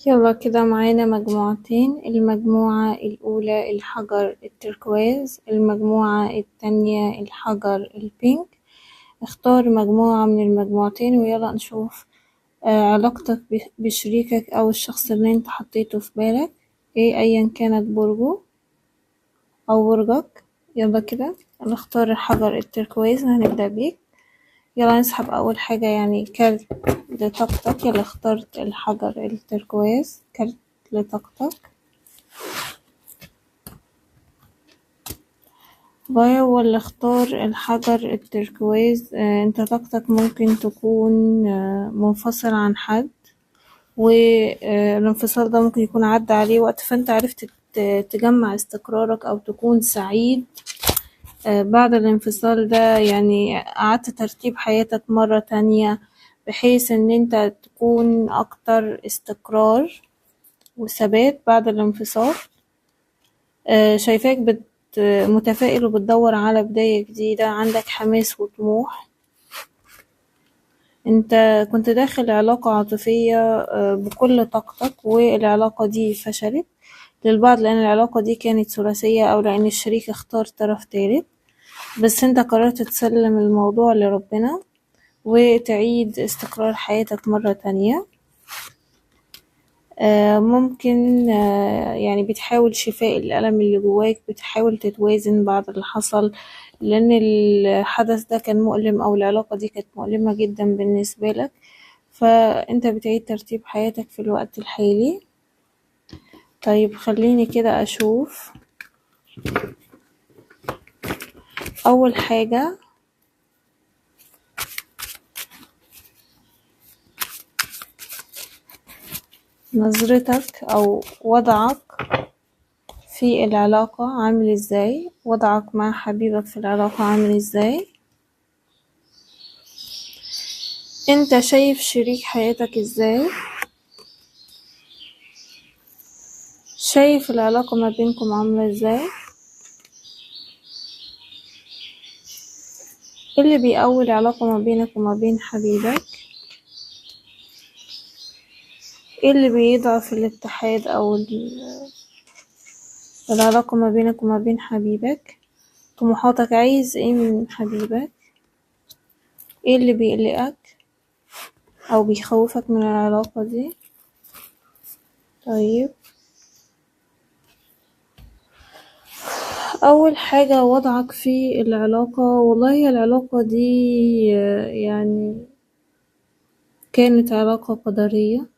يلا كده معانا مجموعتين، المجموعة الأولى الحجر التركواز، المجموعة التانية الحجر ال pink. اختار مجموعة من المجموعتين ويلا نشوف علاقتك بشريكك أو الشخص اللي انت حطيته في بالك ايه، ايا كانت برجه أو برجك. يلا كده نختار الحجر التركواز، هنبدأ بيك. يلا نسحب أول حاجة يعني كارت لطاقتك. يلا اخترت الحجر التركواز، كارت لطاقتك. هو اللي اختار الحجر التركواز. انت طاقتك ممكن تكون منفصل عن حد، والانفصال ده ممكن يكون عدى عليه وقت، فانت عرفت تجمع استقرارك او تكون سعيد بعد الانفصال ده. يعني قعدت ترتيب حياتك مرة تانية بحيث ان انت تكون اكتر استقرار وثبات بعد الانفصال. شايفاك متفائل وبتدور على بداية جديدة، عندك حماس وطموح. انت كنت داخل علاقة عاطفية بكل طاقتك، والعلاقة دي فشلت للبعض لان العلاقة دي كانت ثلاثية او لان الشريك اختار طرف ثالث، بس انت قررت تسلم الموضوع لربنا وتعيد استقرار حياتك مرة تانية. ممكن يعني بتحاول شفاء الألم اللي جواك، بتحاول تتوازن بعد اللي حصل، لأن الحدث ده كان مؤلم أو العلاقة دي كانت مؤلمة جدا بالنسبة لك، فأنت بتعيد ترتيب حياتك في الوقت الحالي. طيب خليني كده أشوف أول حاجة. نظرتك أو وضعك في العلاقة عامل إزاي، وضعك مع حبيبك في العلاقة عامل إزاي، انت شايف شريك حياتك إزاي، شايف العلاقة ما بينكم عاملة إزاي، ايه اللي بيقوي العلاقة ما بينك وما بين حبيبك، ايه اللي بيضعف الاتحاد او العلاقة ما بينك وما بين حبيبك، طموحاتك، عايز ايه من حبيبك، ايه اللي بيقلقك او بيخوفك من العلاقة دي. طيب اول حاجة وضعك في العلاقة. والله العلاقة دي يعني كانت علاقة قدرية.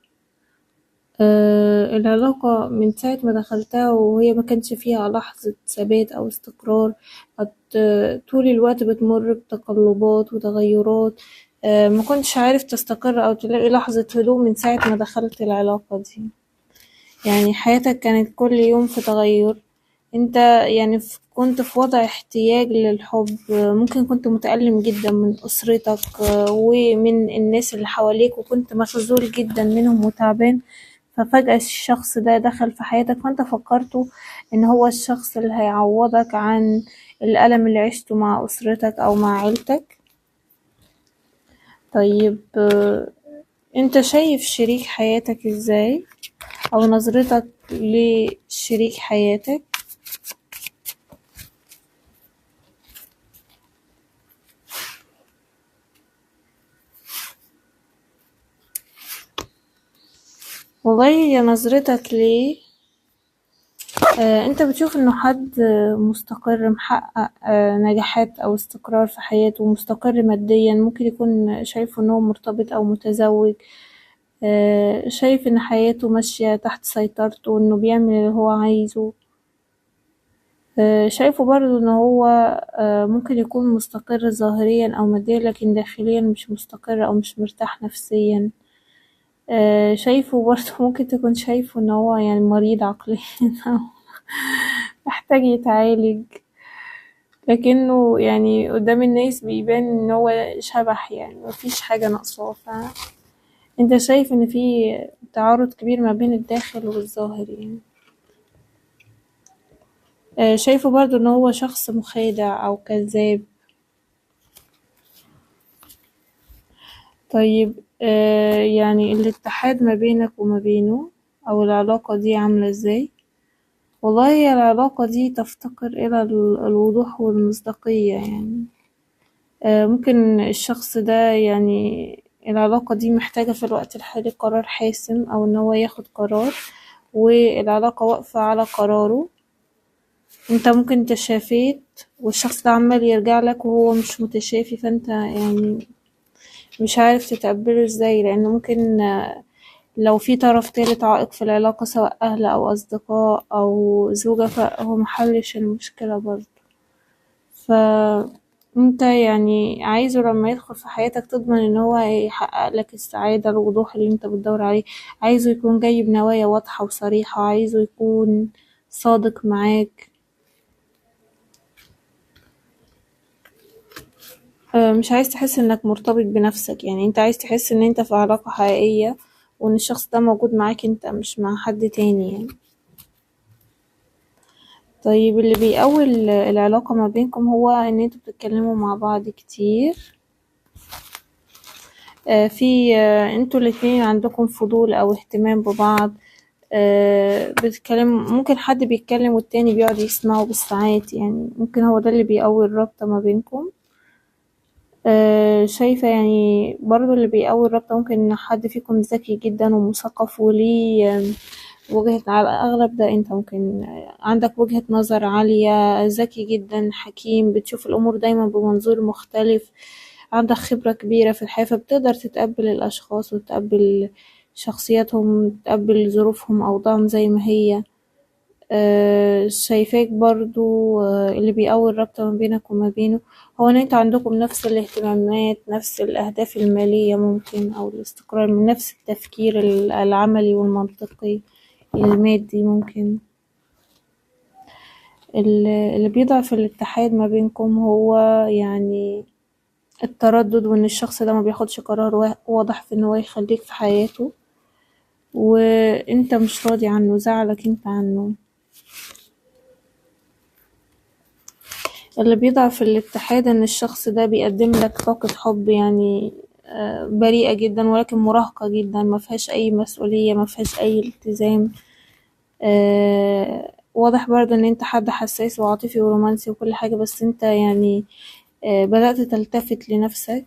العلاقة من ساعة ما دخلتها وهي ما كانش فيها لحظة ثبات أو استقرار، طول الوقت بتمر بتقلبات وتغيرات، ما كنتش عارف تستقر أو تلاقي لحظة هدوء من ساعة ما دخلت العلاقة دي. يعني حياتك كانت كل يوم في تغير، انت يعني كنت في وضع احتياج للحب، ممكن كنت متألم جدا من أسرتك ومن الناس اللي حواليك، وكنت مخذول جدا منهم وتعبان، ففجأة الشخص ده دخل في حياتك، فانت فكرته ان هو الشخص اللي هيعوضك عن الألم اللي عشته مع أسرتك أو مع عيلتك. طيب انت شايف شريك حياتك ازاي، او نظرتك لشريك حياتك؟ والله يا نظرتك ليه، انت بتشوف انه حد مستقر، محقق نجاحات او استقرار في حياته، مستقر ماديا، ممكن يكون شايفه انه مرتبط او متزوج، شايف ان حياته ماشية تحت سيطرته وانه بيعمل اللي هو عايزه، شايفه برضو ان هو ممكن يكون مستقر ظاهريا او ماديا، لكن داخليا مش مستقر او مش مرتاح نفسيا. شايفه برضه ممكن تكون شايفه ان هو يعني مريض عقليا أو محتاج يتعالج، لكنه يعني قدام الناس بيبان ان هو شبح، يعني مفيش حاجة ناقصاه. فانت شايف ان في تعارض كبير ما بين الداخل والظاهر يعني. شايفه برضه ان هو شخص مخادع او كذاب. طيب يعني الاتحاد ما بينك وما بينه أو العلاقة دي عاملة ازاي. والله هي العلاقة دي تفتقر إلى الوضوح والمصداقية يعني. ممكن الشخص ده يعني العلاقة دي محتاجة في الوقت الحالي قرار حاسم، أو إن هو ياخد قرار، والعلاقة واقفة على قراره. انت ممكن تشافيت والشخص ده عمال يرجع لك وهو مش متشافي، فانت يعني مش عارف تتقبله ازاي، لان ممكن لو في طرف تالت عائق في العلاقة سواء اهل او اصدقاء او زوجة، فهو محلش المشكلة برضه. فانت يعني عايزه لما يدخل في حياتك تضمن ان هو يحقق لك السعادة، الوضوح اللي انت بتدور عليه. عايزه يكون جاي بنوايا واضحة وصريحة، عايزه يكون صادق معاك. مش عايز تحس انك مرتبط بنفسك، يعني انت عايز تحس ان انت في علاقة حقيقية وان الشخص ده موجود معاك انت، مش مع حد تاني يعني. طيب اللي بيقوي العلاقة ما بينكم هو ان انتوا بتتكلموا مع بعض كتير. في انتوا الاتنين عندكم فضول او اهتمام ببعض. بتتكلم، ممكن حد بيتكلم والتاني بيقعد يسمعه بالساعات يعني، ممكن هو ده اللي بيقوي الرابطة ما بينكم. شايفة يعني برضو اللي بيقوي الرابطة ممكن ان حد فيكم ذكي جدا ومثقف وليه وجهة، على الأغلب ده انت ممكن عندك وجهة نظر عالية، ذكي جدا، حكيم، بتشوف الأمور دايما بمنظور مختلف، عندك خبرة كبيرة في الحياة، فبتقدر تتقبل الأشخاص وتقبل شخصياتهم، تقبل ظروفهم أوضاعهم زي ما هي. شايفاك برضو اللي بيقوي الرابطة ما بينك وما بينه هو ان انت عندكم نفس الاهتمامات، نفس الأهداف المالية ممكن، أو الاستقرار، من نفس التفكير العملي والمنطقي المادي. ممكن اللي بيضعف الاتحاد ما بينكم هو يعني التردد، وان الشخص ده ما بياخدش قرار واضح في ان هو يخليك في حياته، وانت مش راضي عنه، زعلك انت عنه. اللي بيضعف الاتحاد ان الشخص ده بيقدم لك طاقة حب يعني بريئة جدا ولكن مراهقة جدا، ما فيهاش اي مسؤولية، ما فيهاش اي التزام. واضح برضه ان انت حد حساس وعاطفي ورومانسي وكل حاجة، بس انت يعني بدأت تلتفت لنفسك،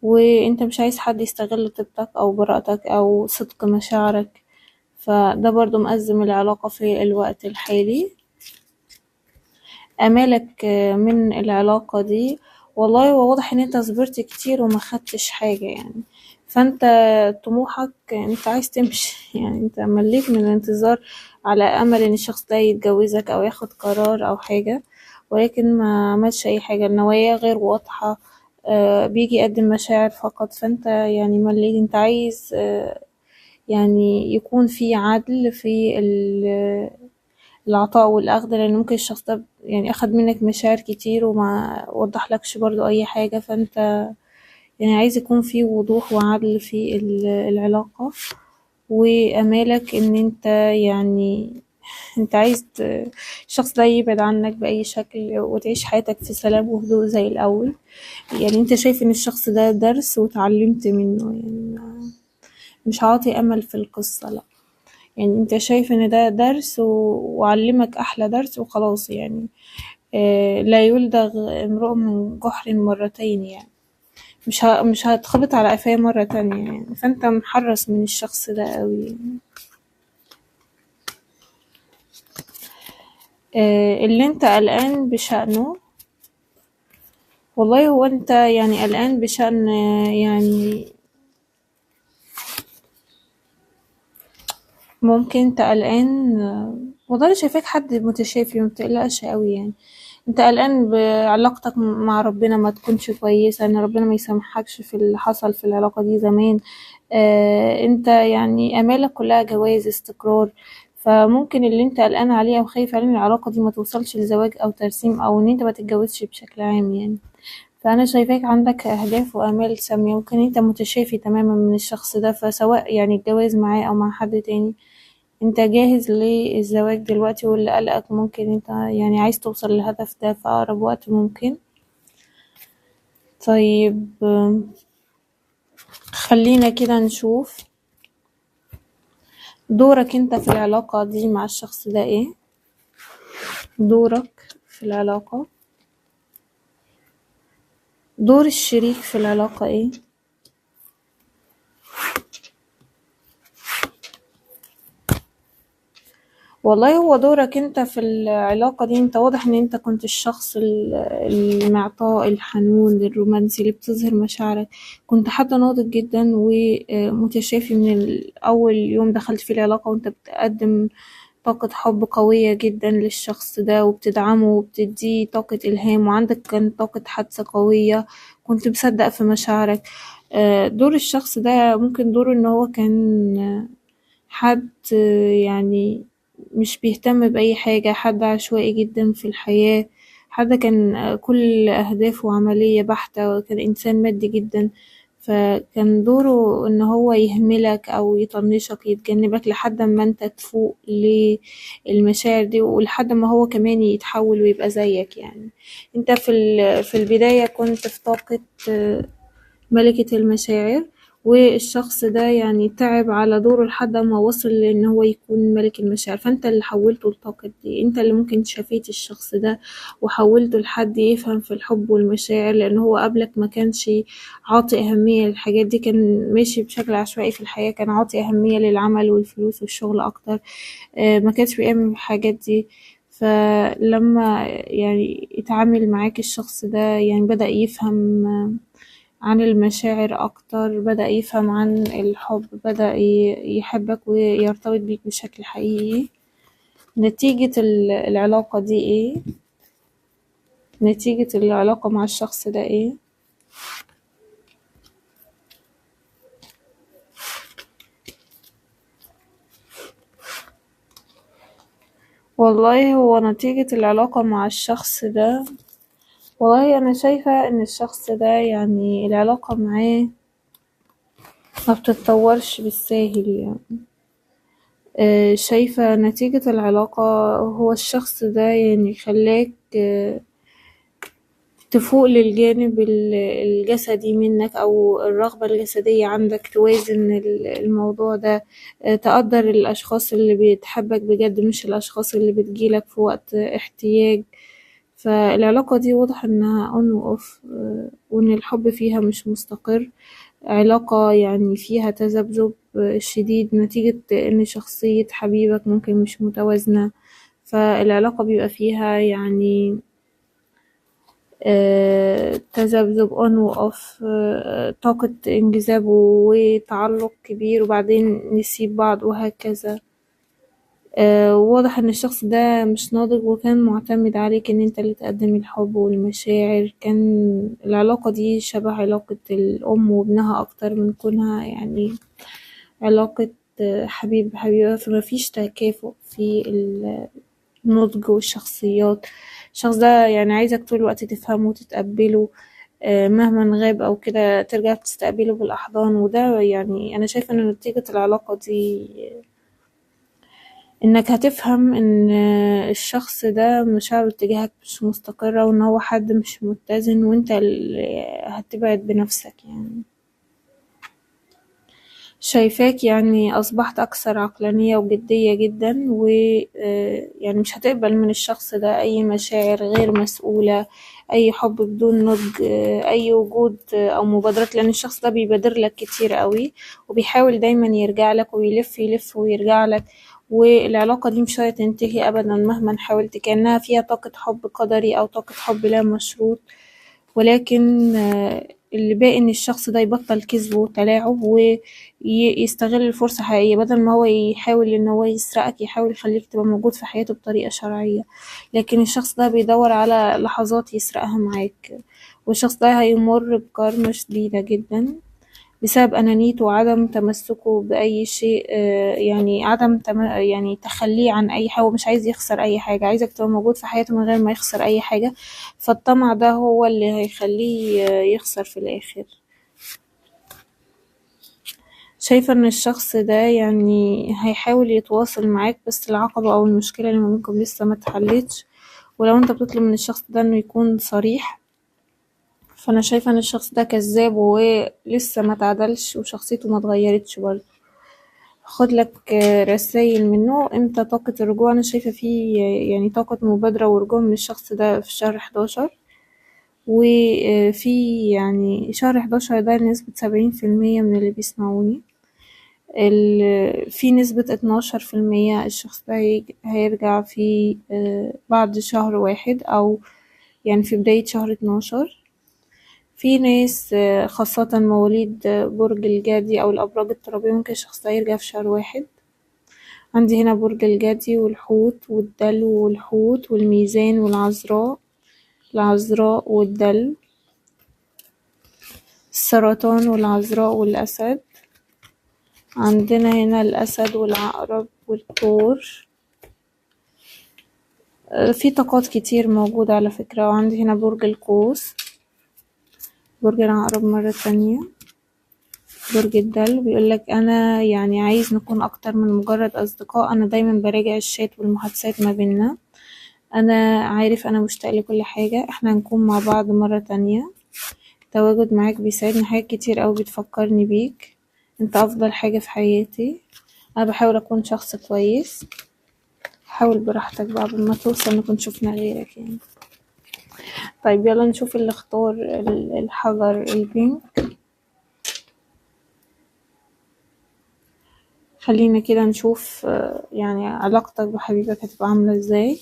وانت مش عايز حد يستغل طيبتك او براءتك او صدق مشاعرك، فده برضه مأزم العلاقة في الوقت الحالي. امالك من العلاقة دي، والله هو واضح ان انت صبرت كتير وما خدتش حاجة يعني، فانت طموحك انت عايز تمشي يعني انت مليت من الانتظار على امل ان الشخص ده يتجوزك او ياخد قرار او حاجة، ولكن ما عملش اي حاجة، النوايا غير واضحة، بيجي يقدم مشاعر فقط، فانت يعني مليت، انت عايز يعني يكون في عدل في العطاء والأخذ، لأن ممكن الشخص ده يعني أخد منك مشاعر كتير وما وضحلكش برضو أي حاجة، فأنت يعني عايز يكون في وضوح وعدل في العلاقة. وأمالك إن أنت يعني أنت عايز الشخص ده يبعد عنك بأي شكل وتعيش حياتك في سلام وهدوء زي الأول. يعني أنت شايف إن الشخص ده درس وتعلمت منه، يعني مش عاطي أمل في القصة، لأ، يعني انت شايف ان ده درس وعلمك احلى درس وخلاص يعني. لا يلدغ امرؤ من جحر مرتين يعني، مش هتخبط على قفاه مرة تانية يعني، فانت محرص من الشخص ده قوي يعني. اللي انت قلقان بشأنه، والله هو انت يعني قلقان بشأن يعني ممكن انت قلقان، والله انا شايفاك حد متشافي، ما بتقلقش قوي يعني. انت قلقان بعلاقتك مع ربنا ما تكونش كويسة، ان ربنا ما يسامحكش في اللي حصل في العلاقة دي زمان. انت يعني امالك كلها جواز، استقرار، فممكن اللي انت قلقان عليه او خايف عليه ان العلاقة دي ما توصلش لزواج او ترسيم، او ان انت ما تتجوزش بشكل عام يعني. فانا شايفاك عندك اهداف وامال سامية، ممكن انت متشافي تماما من الشخص ده، فسواء يعني الجواز معاه او مع حد تاني، انت جاهز للزواج دلوقتي، واللي قلقك ممكن انت يعني عايز توصل للهدف ده في اقرب وقت ممكن. طيب خلينا كده نشوف دورك انت في العلاقة دي مع الشخص ده ايه؟ دورك في العلاقة، دور الشريك في العلاقة ايه؟ والله هو دورك انت في العلاقة دي، انت واضح ان انت كنت الشخص المعطاء الحنون الرومانسي اللي بتظهر مشاعرك، كنت حد ناضج جدا ومتشافي من اول يوم دخلت في العلاقة، وانت بتقدم طاقة حب قوية جدا للشخص ده وبتدعمه وبتديه طاقة إلهام، وعندك كان طاقة حدس قوية، كنت مصدق في مشاعرك. دور الشخص ده ممكن دوره ان هو كان حد يعني مش بيهتم بأي حاجة، حد عشوائي جدا في الحياة، حد كان كل أهدافه عملية بحتة، وكان إنسان مادي جدا، فكان دوره إن هو يهملك أو يطنشك يتجنبك لحد ما أنت تفوق للمشاعر دي، ولحد ما هو كمان يتحول ويبقى زيك. يعني أنت في البداية كنت في طاقة ملكة المشاعر، والشخص ده يعني تعب على دوره لحد ما وصل لان هو يكون ملك المشاعر، فانت اللي حولته لطاقة دي، انت اللي ممكن شفيت الشخص ده وحولته لحد يفهم في الحب والمشاعر، لان هو قبلك ما كانش عاطي اهمية للحاجات دي، كان ماشي بشكل عشوائي في الحياة، كان عاطي اهمية للعمل والفلوس والشغل اكتر، ما كانش بيعمل الحاجات دي. فلما يعني اتعامل معاك الشخص ده يعني بدأ يفهم عن المشاعر أكتر، بدأ يفهم عن الحب، بدأ يحبك ويرتبط بيك بشكل حقيقي. نتيجة العلاقة دي ايه؟ نتيجة العلاقة مع الشخص ده ايه؟ والله هو نتيجة العلاقة مع الشخص ده، والله أنا شايفة إن الشخص ده يعني العلاقة معاه ما بتتطورش بالساهل يعني. شايفة نتيجة العلاقة هو الشخص ده يعني خلاك تفوق للجانب الجسدي منك أو الرغبة الجسدية عندك، توازن الموضوع ده، تقدر الأشخاص اللي بتحبك بجد مش الأشخاص اللي بتجيلك في وقت احتياج. فالعلاقة دي واضح إنها on و off، وإن الحب فيها مش مستقر، علاقة يعني فيها تذبذب شديد نتيجة إن شخصية حبيبك ممكن مش متوازنة، فالعلاقة بيبقى فيها يعني تذبذب on و off، طاقة انجذاب وتعلق كبير وبعدين نسيب بعض وهكذا. واضح ان الشخص ده مش ناضج وكان معتمد عليك ان انت اللي تقدم الحب والمشاعر، كان العلاقة دي شبه علاقة الأم وابنها أكتر من كونها يعني علاقة حبيب بحبيبة، فما فيش تكافؤ في النضج والشخصيات. الشخص ده يعني عايزك طول الوقت تفهمه وتتقبله، مهما غاب أو كده ترجع تستقبله بالأحضان. وده يعني أنا شايفة إن نتيجة العلاقة دي إنك هتفهم إن الشخص ده مشاعره تجاهك مش مستقرة، وإن هو حد مش متزن، وإنت اللي هتبعد بنفسك. يعني شايفاك يعني أصبحت أكثر عقلانية وجدية جدا، و يعني مش هتقبل من الشخص ده أي مشاعر غير مسؤولة، أي حب بدون نضج، أي وجود أو مبادرات، لأن الشخص ده بيبادر لك كتير قوي وبيحاول دايما يرجع لك ويلف يلف ويرجع لك، والعلاقة دي مش هتنتهي أبدا مهما حاولت، كأنها فيها طاقة حب قدري أو طاقة حب لا مشروط. ولكن اللي باقي ان الشخص ده يبطل كذب وتلاعب ويستغل الفرصة حقيقية، بدل ما هو يحاول ان هو يسرقك يحاول يخليك تبقى موجود في حياته بطريقة شرعية، لكن الشخص ده بيدور على لحظات يسرقها معاك، والشخص ده هيمر بكارما شديدة جدا بسبب أنانيته وعدم تمسكه بأي شيء، يعني عدم يعني تخليه عن أي حاجة، ومش عايز يخسر أي حاجة، عايزك تبقى موجود في حياته من غير ما يخسر أي حاجة، فالطمع ده هو اللي هيخليه يخسر في الآخر. شايفة إن الشخص ده يعني هيحاول يتواصل معاك، بس العقبة أو المشكلة اللي ما بينكم لسه ما اتحلتش، ولو أنت بتطلب من الشخص ده إنه يكون صريح، فأنا شايفة إن الشخص ده كذاب ولسه ما تعدلش وشخصيته ما اتغيرتش برضه. خد لك رسائل منه. امتى طاقة الرجوع؟ انا شايفة فيه يعني طاقة مبادرة ورجوع من الشخص ده في شهر 11، وفي يعني شهر 11 ده نسبة 70% من اللي بيسمعوني، في نسبة 12% الشخص ده هيرجع في بعد شهر واحد أو يعني في بداية شهر 12. في ناس خاصة مواليد برج الجدي أو الأبراج الترابية ممكن الشخص ده يرجع في شهر واحد. عندي هنا برج الجدي والحوت والدلو والحوت والميزان والعذراء، العذراء والدلو، السرطان والعذراء والأسد. عندنا هنا الأسد والعقرب والثور. في طاقات كتير موجودة على فكرة. وعندي هنا برج القوس، برج العقرب مرة تانية، برج الدلو. بيقولك أنا يعني عايز نكون أكتر من مجرد أصدقاء، أنا دايما براجع الشات والمحادثات ما بيننا، أنا عارف أنا مشتاق لكل حاجة، احنا هنكون مع بعض مرة تانية، التواجد معاك بيساعدني حاجات كتير أوي بتفكرني بيك، انت أفضل حاجة في حياتي، أنا بحاول أكون شخص كويس، حاول براحتك بقى قبل ما توصل نكون شفنا غيرك يعني. طيب يلا نشوف اللي اختار الحجر البينك. خلينا كده نشوف يعني علاقتك بحبيبك هتبقى عاملة ازاي.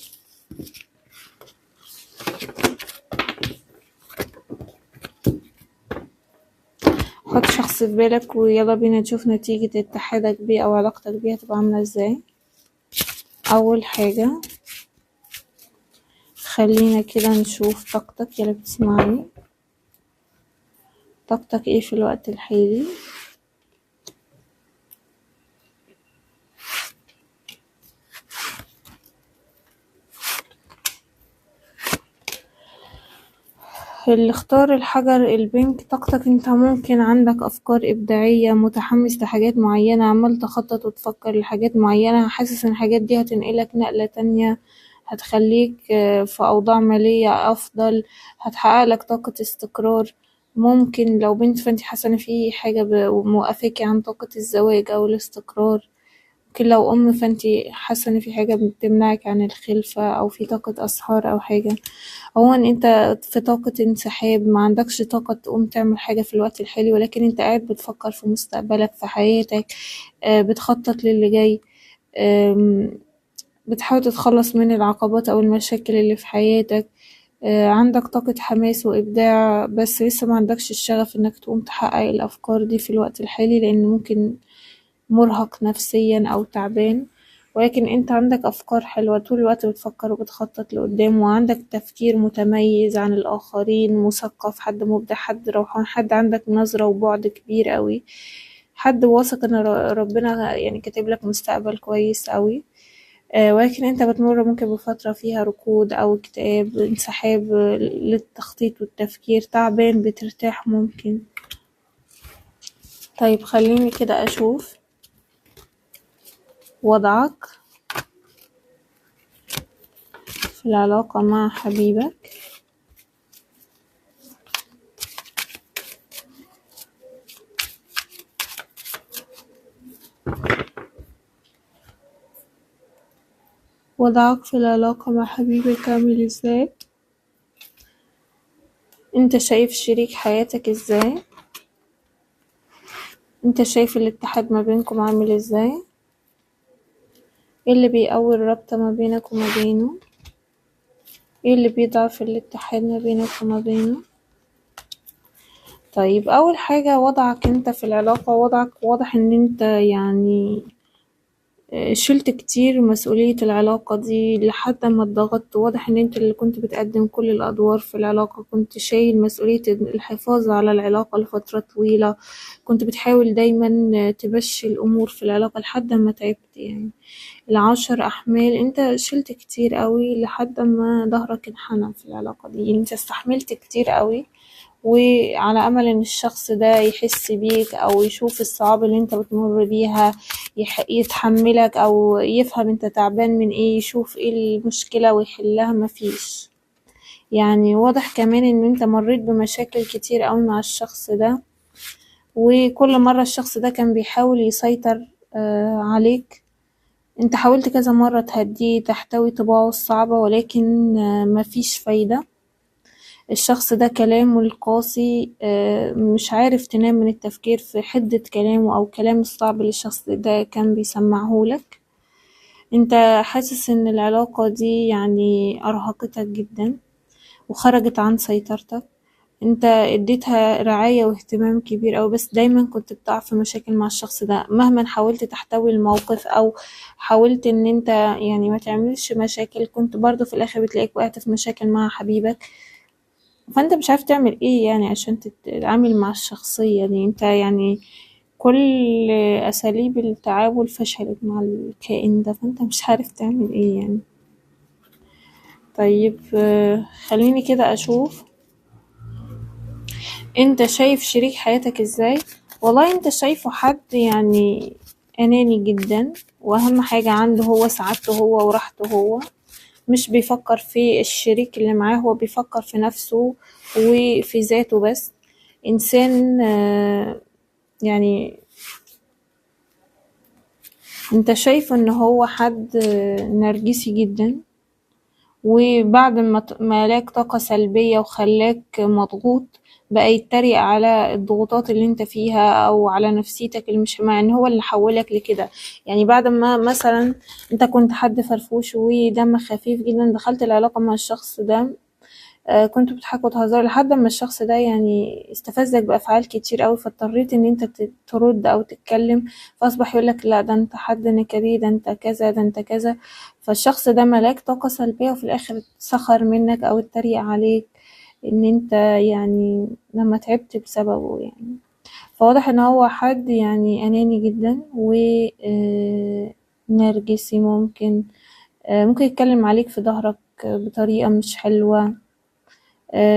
حط شخص في بالك ويلا بينا نشوف نتيجة اتحادك بيه او علاقتك بيه هتبقى عاملة ازاي. اول حاجة خلينا كده نشوف طاقتك يا اللي بتسمعني، طاقتك ايه في الوقت الحالي. اللي اختار الحجر البينك، طاقتك انت ممكن عندك افكار ابداعية، متحمس لحاجات معينة، عمال تخطط وتفكر لحاجات معينة، حاسس ان الحاجات دي هتنقلك نقلة تانية، هتخليك في اوضاع مالية افضل، هتحقق لك طاقة استقرار. ممكن لو بنت فانت حاسة ان في حاجة موقفاكي عن طاقة الزواج او الاستقرار. ممكن لو ام فانت حاسة ان في حاجة بتمنعك عن الخلفة او في طاقة اسحار او حاجة. عموما انت في طاقة انسحاب، ما عندكش طاقة تقوم تعمل حاجة في الوقت الحالي، ولكن انت قاعد بتفكر في مستقبلك، في حياتك، بتخطط للي جاي، بتحاول تتخلص من العقبات او المشاكل اللي في حياتك. عندك طاقة حماس وإبداع، بس لسه ما عندكش الشغف انك تقوم تحقق الأفكار دي في الوقت الحالي، لأن ممكن مرهق نفسيا أو تعبان. ولكن انت عندك أفكار حلوة، طول الوقت بتفكر وبتخطط لقدام، وعندك تفكير متميز عن الآخرين، مثقف، حد مبدع، حد روحان، حد عندك نظرة وبعد كبير قوي، حد واثق ان ربنا يعني كاتب لك مستقبل كويس قوي. ولكن انت بتمر ممكن بفترة فيها ركود او اكتئاب، انسحاب للتخطيط والتفكير، تعبان، بترتاح ممكن. طيب خليني كده اشوف وضعك في العلاقة مع حبيبك. وضعك في العلاقة مع حبيبك عامل ازاي؟ انت شايف شريك حياتك ازاي؟ انت شايف الاتحاد ما بينكم عامل ازاي؟ ايه اللي بيقوي الرابطة ما بينك وما بينه؟ ايه اللي بيضعف الاتحاد ما بينك وما بينه؟ طيب اول حاجة وضعك انت في العلاقة، وضعك واضح ان انت يعني شلت كتير مسؤولية العلاقة دي لحد ما اتضغطت. واضح ان انت اللي كنت بتقدم كل الادوار في العلاقة، كنت شايل مسؤولية الحفاظ على العلاقة لفترة طويلة، كنت بتحاول دايما تمشي الامور في العلاقة لحد ما تعبت. يعني ال10 احمال انت شلت كتير قوي لحد ما ظهرك انحنى في العلاقة دي، يعني انت استحملت كتير قوي، وعلى امل ان الشخص ده يحس بيك او يشوف الصعاب اللي انت بتمر بيها، يتحملك او يفهم انت تعبان من ايه، يشوف ايه المشكلة ويحلها. مفيش. يعني واضح كمان ان انت مريت بمشاكل كتير قوي مع الشخص ده، وكل مرة الشخص ده كان بيحاول يسيطر عليك. انت حاولت كذا مرة تهديه، تحتوي طباعه الصعبة، ولكن مفيش فايدة. الشخص ده كلامه القاسي، مش عارف تنام من التفكير في حدة كلامه أو كلام الصعب اللي الشخص ده كان بيسمعهولك. انت حاسس ان العلاقة دي يعني أرهقتك جدا وخرجت عن سيطرتك. انت اديتها رعاية واهتمام كبير أوي، بس دايما كنت بتقع في مشاكل مع الشخص ده. مهما حاولت تحتوي الموقف او حاولت ان انت يعني ما تعملش مشاكل، كنت برضو في الاخر بتلاقيك وقعت في مشاكل مع حبيبك. فانت مش عارف تعمل ايه يعني عشان تتعامل مع الشخصية دي. انت يعني كل اساليب التعامل فشلت مع الكائن ده، فانت مش عارف تعمل ايه يعني. طيب خليني كده اشوف انت شايف شريك حياتك ازاي. والله انت شايفه حد يعني اناني جدا، واهم حاجة عنده هو سعادته هو وراحته هو، مش بيفكر في الشريك اللي معاه، هو بيفكر في نفسه وفي ذاته بس. انسان يعني انت شايفه ان هو حد نرجسي جدا، وبعد ما لاك طاقة سلبية وخلاك مضغوط بقى يتريق على الضغوطات اللي انت فيها او على نفسيتك اللي مش، مع ان هو اللي حولك لكده. يعني بعد ما مثلا انت كنت حد فرفوش ودم خفيف جدا، دخلت العلاقة مع الشخص ده، كنتوا بتضحكوا وتهزروا، لحد ما الشخص ده يعني استفزك بأفعال كتير قوي، فاضطريت ان انت ترد او تتكلم، فاصبح يقولك لا ده انت حد نكدي، ده انت كذا، ده انت كذا. فالشخص ده ملاك طاقة سلبية، وفي الاخر سخر منك او اتريق عليك ان انت يعني لما تعبت بسببه يعني. فواضح ان هو حد يعني اناني جدا و نرجسي، ممكن يتكلم عليك في ظهرك بطريقة مش حلوة.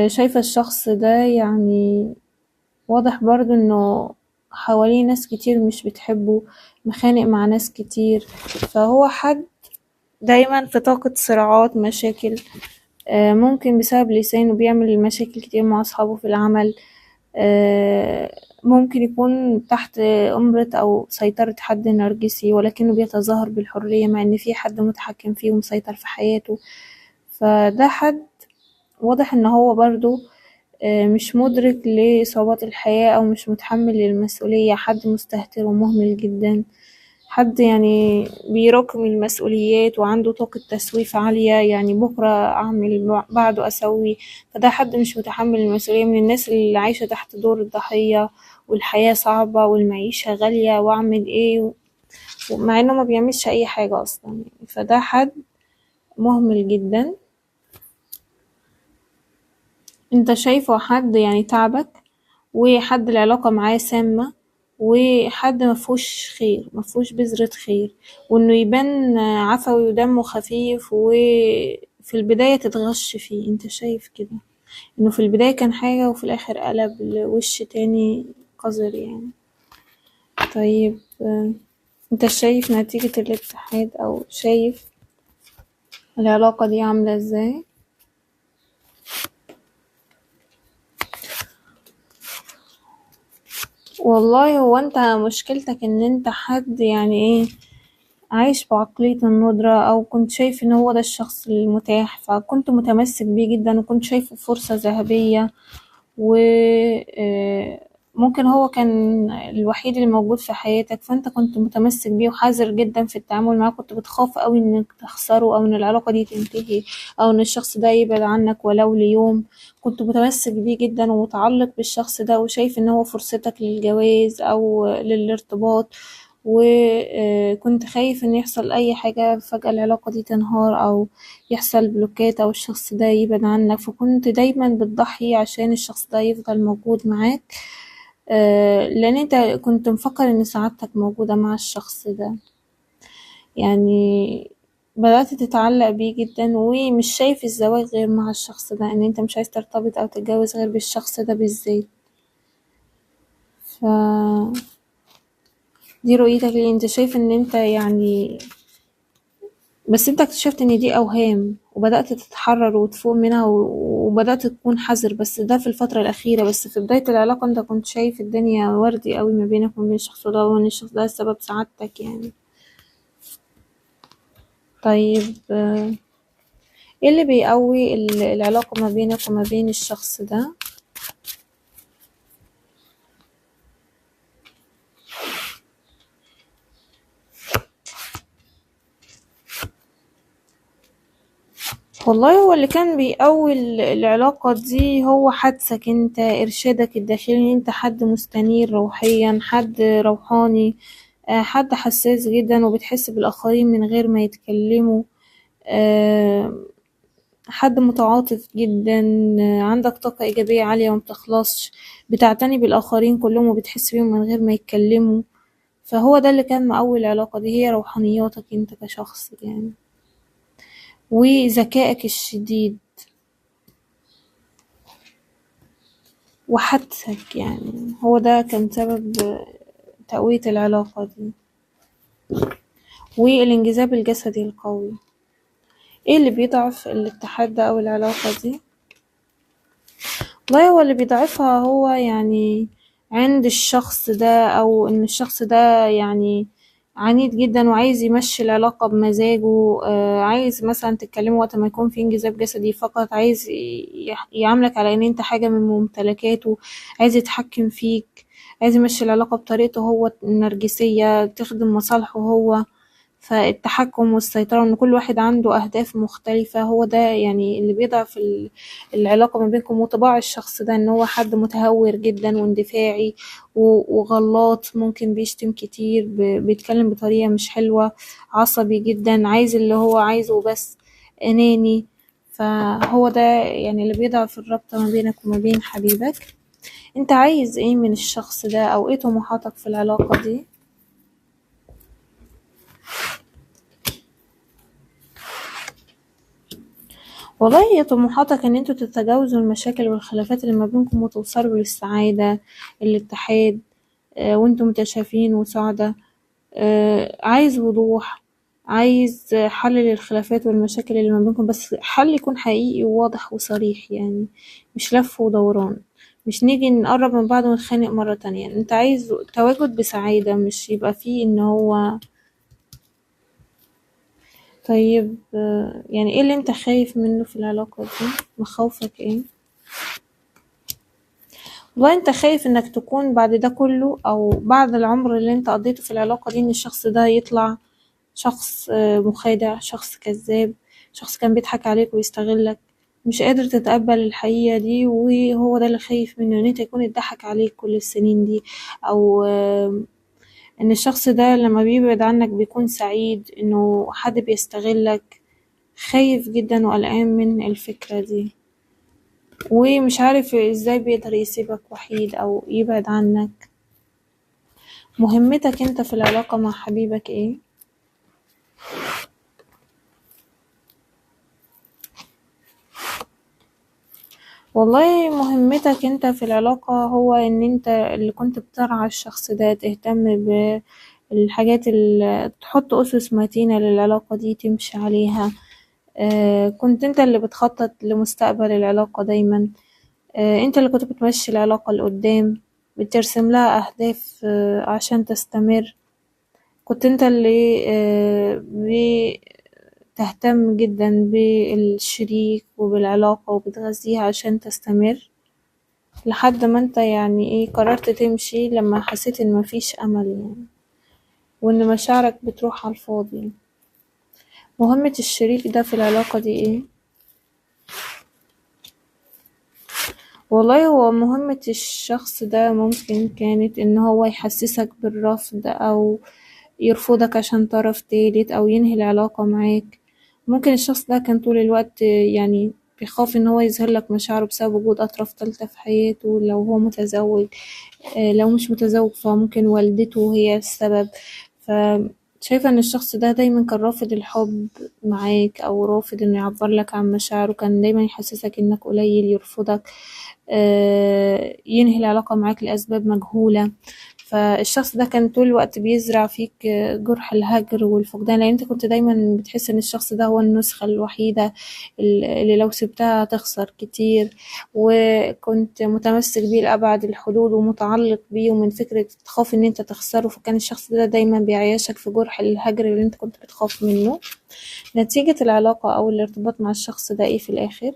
شايفة الشخص ده يعني واضح برضو انه حواليه ناس كتير مش بتحبه، مخانق مع ناس كتير، فهو حد دايما في طاقة صراعات مشاكل. ممكن بسبب لسانه بيعمل مشاكل كتير مع أصحابه في العمل. ممكن يكون تحت أمرة أو سيطرة حد نرجسي، ولكنه بيتظاهر بالحرية مع إن في حد متحكم فيه ومسيطر في حياته. فده حد واضح إن هو برضو مش مدرك لصعوبات الحياة أو مش متحمل للمسؤولية، حد مستهتر ومهمل جدا، حد يعني بيراكم المسؤوليات وعنده طاقة تسويف عالية، يعني بكرة أعمل بعده أسوي. فده حد مش متحمل المسؤولية، من الناس اللي عايشة تحت دور الضحية، والحياة صعبة والمعيشة غالية وأعمل إيه، مع إنه ما بيعملش أي حاجة أصلا. فده حد مهمل جدا. انت شايفه حد يعني تعبك، وحد العلاقة معاه سامة، وحد مفهوش خير، مفهوش بذرة خير، وانه يبان عفوي ودمه خفيف وفي البداية تتغش فيه. انت شايف كده انه في البداية كان حاجة وفي الاخر قلب لوش تاني قذر يعني. طيب انت شايف نتيجة الاتحاد او شايف العلاقة دي عاملة ازاي؟ والله هو انت مشكلتك ان انت حد يعني ايه عايش بعقلية الندرة، او كنت شايف ان هو ده الشخص المتاح فكنت متمسك بيه جدا، وكنت شايفه فرصة ذهبية، و ممكن هو كان الوحيد اللي موجود في حياتك، فانت كنت متمسك بيه وحذر جدا في التعامل معاه، كنت بتخاف قوي انك تخسره او ان العلاقة دي تنتهي او ان الشخص ده يبعد عنك ولو ليوم. كنت متمسك بيه جدا ومتعلق بالشخص ده، وشايف ان هو فرصتك للجواز او للارتباط، وكنت خايف ان يحصل اي حاجة فجأة العلاقة دي تنهار او يحصل بلوكات او الشخص ده يبعد عنك، فكنت دايما بتضحي عشان الشخص ده يفضل موجود معاك، لان انت كنت مفكر ان سعادتك موجودة مع الشخص ده. يعني بدأت تتعلق بيه جدا، ومش شايف الزواج غير مع الشخص ده، ان انت مش عايز ترتبط او تتجوز غير بالشخص ده بالذات. ف دي رؤيتك ليه. انت شايف ان انت يعني بس انت اكتشفت ان دي اوهام وبدأت تتحرر وتفوق منها وبدأت تكون حذر، بس ده في الفترة الأخيرة. بس في بداية العلاقة انت كنت شايف الدنيا وردي قوي ما بينك وما بين الشخص ده، وان الشخص ده سبب سعادتك يعني. طيب ايه اللي بيقوي العلاقة ما بينك وما بين الشخص ده؟ والله هو اللي كان بيقوي العلاقة دي هو حدسك انت، ارشادك الداخلي، ان انت حد مستنير روحيا، حد روحاني، حد حساس جدا وبتحس بالاخرين من غير ما يتكلموا، حد متعاطف جدا، عندك طاقة ايجابية عالية وما بتخلصش، بتعتني بالاخرين كلهم وبتحس بيهم من غير ما يتكلموا. فهو ده اللي كان مقوي العلاقة دي، هي روحانياتك انت كشخص يعني، وذكائك الشديد وحدسك يعني، هو ده كان سبب تقوية العلاقة دي، والانجذاب الجسدي القوي. ايه اللي بيضعف الاتحاد ده او العلاقة دي؟ والله هو اللي بيضعفها هو يعني عند الشخص ده، او ان الشخص ده يعني عنيد جدا وعايز يمشي العلاقة بمزاجه، عايز مثلا تتكلموا وقت ما يكون في انجذاب جسدي فقط، عايز يعاملك على ان انت حاجة من ممتلكاته، عايز يتحكم فيك، عايز يمشي العلاقة بطريقته هو النرجسية تخدم مصالحه هو. فالتحكم والسيطرة، ان كل واحد عنده اهداف مختلفة، هو ده يعني اللي بيضعف العلاقة ما بينكم. وطباع الشخص ده ان هو حد متهور جدا واندفاعي وغلاط، ممكن بيشتم كتير، بيتكلم بطريقة مش حلوة، عصبي جدا، عايز اللي هو عايزه بس، اناني. فهو ده يعني اللي بيضعف الرابطة ما بينك وما بين حبيبك. انت عايز ايه من الشخص ده، او ايه طموحاتك في العلاقة دي؟ والله هي طموحاتك ان انتوا تتجاوزوا المشاكل والخلافات اللي ما بينكم وتوصلوا للسعادة، الاتحاد، وانتوا متشافين وسعداء. عايز وضوح، عايز حل للخلافات والمشاكل اللي ما بينكم، بس حل يكون حقيقي وواضح وصريح يعني، مش لف ودوران، مش نيجي نقرب من بعض ونتخانق مرة تانية. انت عايز تواجد بسعادة، مش يبقى فيه ان هو. طيب يعني ايه اللي انت خايف منه في العلاقة دي؟ مخاوفك ايه؟ والله انت خايف انك تكون بعد ده كله، او بعد العمر اللي انت قضيته في العلاقة دي، ان الشخص ده يطلع شخص مخادع، شخص كذاب، شخص كان بيضحك عليك ويستغلك، مش قادر تتقبل الحقيقة دي، وهو ده اللي خايف منه، ان انت يكون اتضحك عليك كل السنين دي، او ان الشخص ده لما بيبعد عنك بيكون سعيد انه حد بيستغلك. خايف جدا وقلقان من الفكرة دي، ومش عارف ازاي بيقدر يسيبك وحيد او يبعد عنك. مهمتك انت في العلاقة مع حبيبك ايه؟ والله مهمتك انت في العلاقة هو ان انت اللي كنت بترعى الشخص ده، تهتم بالحاجات اللي تحط اسس متينة للعلاقة دي تمشي عليها، كنت انت اللي بتخطط لمستقبل العلاقة دايما، انت اللي كنت بتمشي العلاقة لقدام، بترسم لها اهداف عشان تستمر، كنت انت اللي بتهتم جدا بالشريك وبالعلاقة وبتغذيها عشان تستمر، لحد ما انت يعني ايه قررت تمشي لما حسيت ان مفيش امل يعني، وان مشاعرك بتروح على الفاضي. مهمة الشريك ده في العلاقة دي ايه؟ والله هو مهمة الشخص ده ممكن كانت ان هو يحسسك بالرفض، او يرفضك عشان طرف تالت، او ينهي العلاقة معاك. ممكن الشخص ده كان طول الوقت يعني بيخاف ان هو يظهر لك مشاعره بسبب وجود اطراف تالتة في حياته، لو هو متزوج، لو مش متزوج فممكن والدته هي السبب. فشايفة ان الشخص ده دايما كان رافض الحب معاك، او رافض انه يعبر لك عن مشاعره، كان دايما يحسسك انك قليل، يرفضك، ينهي العلاقة معاك لأسباب مجهولة. فالشخص ده كان طول الوقت بيزرع فيك جرح الهجر والفقدان، لان انت كنت دايما بتحس ان الشخص ده هو النسخة الوحيدة اللي لو سبتها هتخسر كتير، وكنت متمسك بيه لأبعد الحدود ومتعلق بيه، ومن فكرة تخاف ان انت تخسره، فكان الشخص ده دايما بيعيشك في جرح الهجر اللي انت كنت بتخاف منه. نتيجة العلاقة او الارتباط مع الشخص ده ايه في الاخر؟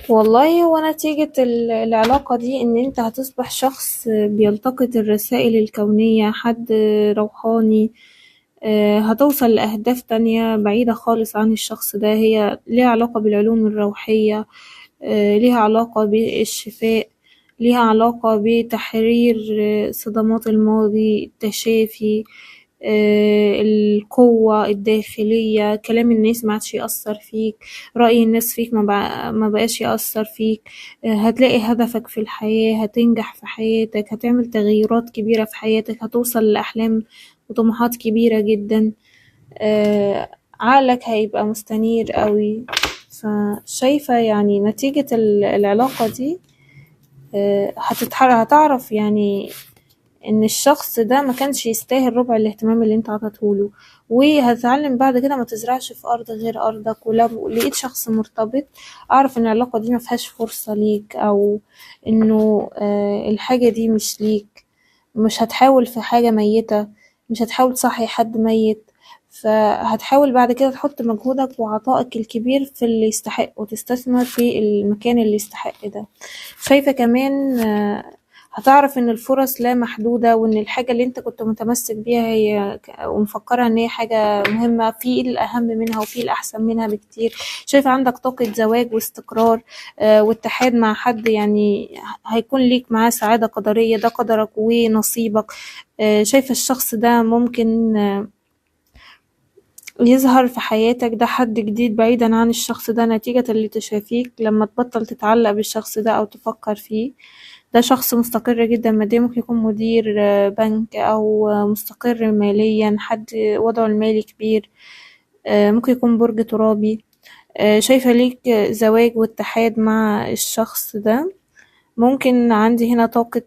والله هو نتيجة العلاقة دي ان انت هتصبح شخص بيلتقط الرسائل الكونية، حد روحاني، هتوصل لأهداف تانية بعيدة خالص عن الشخص ده، هي ليها علاقة بالعلوم الروحية، ليها علاقة بالشفاء، ليها علاقة بتحرير صدمات الماضي، التشافي، القوة الداخلية، كلام الناس ما عادش يأثر فيك، رأي الناس فيك ما بقاش يأثر فيك، هتلاقي هدفك في الحياة، هتنجح في حياتك، هتعمل تغييرات كبيرة في حياتك، هتوصل لأحلام وطموحات كبيرة جدا، عقلك هيبقى مستنير قوي. فشايفة يعني نتيجة العلاقة دي، هتعرف يعني ان الشخص ده ما كانش يستاهل ربع الاهتمام اللي انت عطيته له، وهتتعلم بعد كده ما تزرعش في ارض غير ارضك. ولو لقيت شخص مرتبط اعرف ان العلاقة دي ما فيهاش فرصة ليك، او انه الحاجة دي مش ليك، مش هتحاول في حاجة ميتة، مش هتحاول تصحي حد ميت، فهتحاول بعد كده تحط مجهودك وعطائك الكبير في اللي يستحق، وتستثمر في المكان اللي يستحق ده. شايفة كمان هتعرف ان الفرص لا محدودة، وان الحاجة اللي انت كنت متمسك بيها هي ومفكرة ان هي حاجة مهمة، في الاهم منها وفي الاحسن منها بكتير. شايفة عندك طاقة زواج واستقرار، واتحاد مع حد يعني هيكون ليك معاه سعادة قدرية، ده قدرك ونصيبك. شايفة الشخص ده ممكن يظهر في حياتك، ده حد جديد بعيدا عن الشخص ده، نتيجة اللي تشافيك لما تبطل تتعلق بالشخص ده أو تفكر فيه. ده شخص مستقر جدا ماديا، ممكن يكون مدير بنك أو مستقر ماليا، حد وضعه المالي كبير، ممكن يكون برج ترابي. شايفة ليك زواج واتحاد مع الشخص ده. ممكن عندي هنا طاقة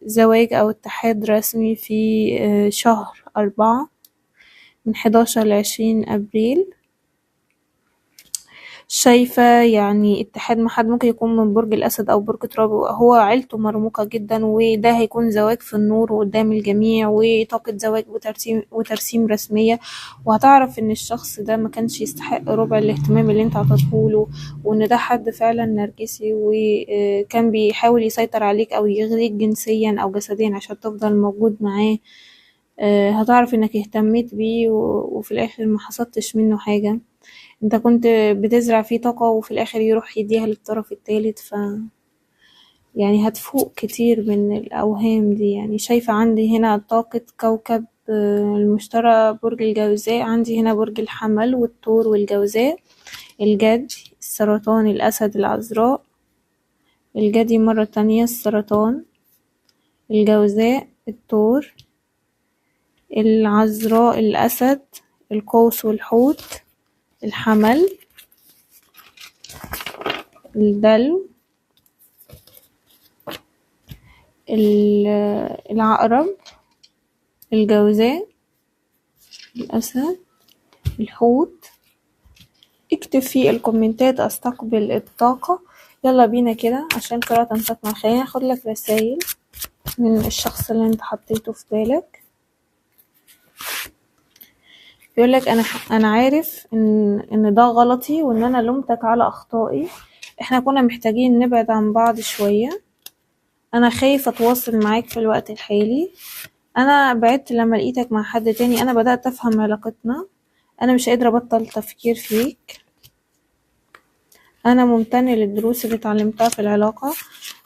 زواج أو اتحاد رسمي في شهر 4 من 11 ل20 أبريل. شايفة يعني اتحاد مع حد ممكن يكون من برج الأسد أو برج ترابي، هو عيلته مرموقة جدا، وده هيكون زواج في النور وقدام الجميع، وطاقة زواج وترسيم رسمية. وهتعرف إن الشخص ده ما كانش يستحق ربع الاهتمام اللي انت عطيتهوله، وإن ده حد فعلا نرجسي وكان بيحاول يسيطر عليك أو يغريك جنسيا أو جسديا عشان تفضل موجود معاه. هتعرف إنك اهتميت بيه وفي الآخر ما حصدتش منه حاجة، انت كنت بتزرع فيه طاقة وفي الآخر يروح يديها للطرف التالت. يعني هتفوق كتير من الأوهام دي. يعني شايفة عندي هنا طاقة كوكب المشتري برج الجوزاء، عندي هنا برج الحمل والثور والجوزاء، الجدي، السرطان، الأسد، العذراء، الجدي مرة تانية، السرطان، الجوزاء، الثور، العذراء، الأسد، القوس والحوت، الحمل، الدلو، العقرب، الجوزاء، الأسد، الحوت. اكتب في الكومنتات استقبل الطاقة. يلا بينا كده عشان قراءة تنطق. خلينا اخد لك رسائل من الشخص اللي انت حطيته في بالك. بيقولك انا عارف ان ده غلطي وان انا لومتك على اخطائي، احنا كنا محتاجين نبعد عن بعض شوية، انا خايف اتواصل معاك في الوقت الحالي، انا بعدت لما لقيتك مع حد تاني، انا بدأت افهم علاقتنا، انا مش قادرة ابطل تفكير فيك، انا ممتن للدروس اللي اتعلمتها في العلاقة،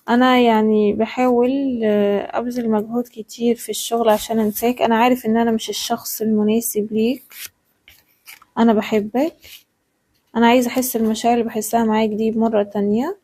انا يعني بحاول ابذل مجهود كتير في الشغل عشان انساك، انا عارف ان انا مش الشخص المناسب ليك، انا بحبك، انا عايزة احس المشاعر اللي بحسها معاك دي مرة تانية.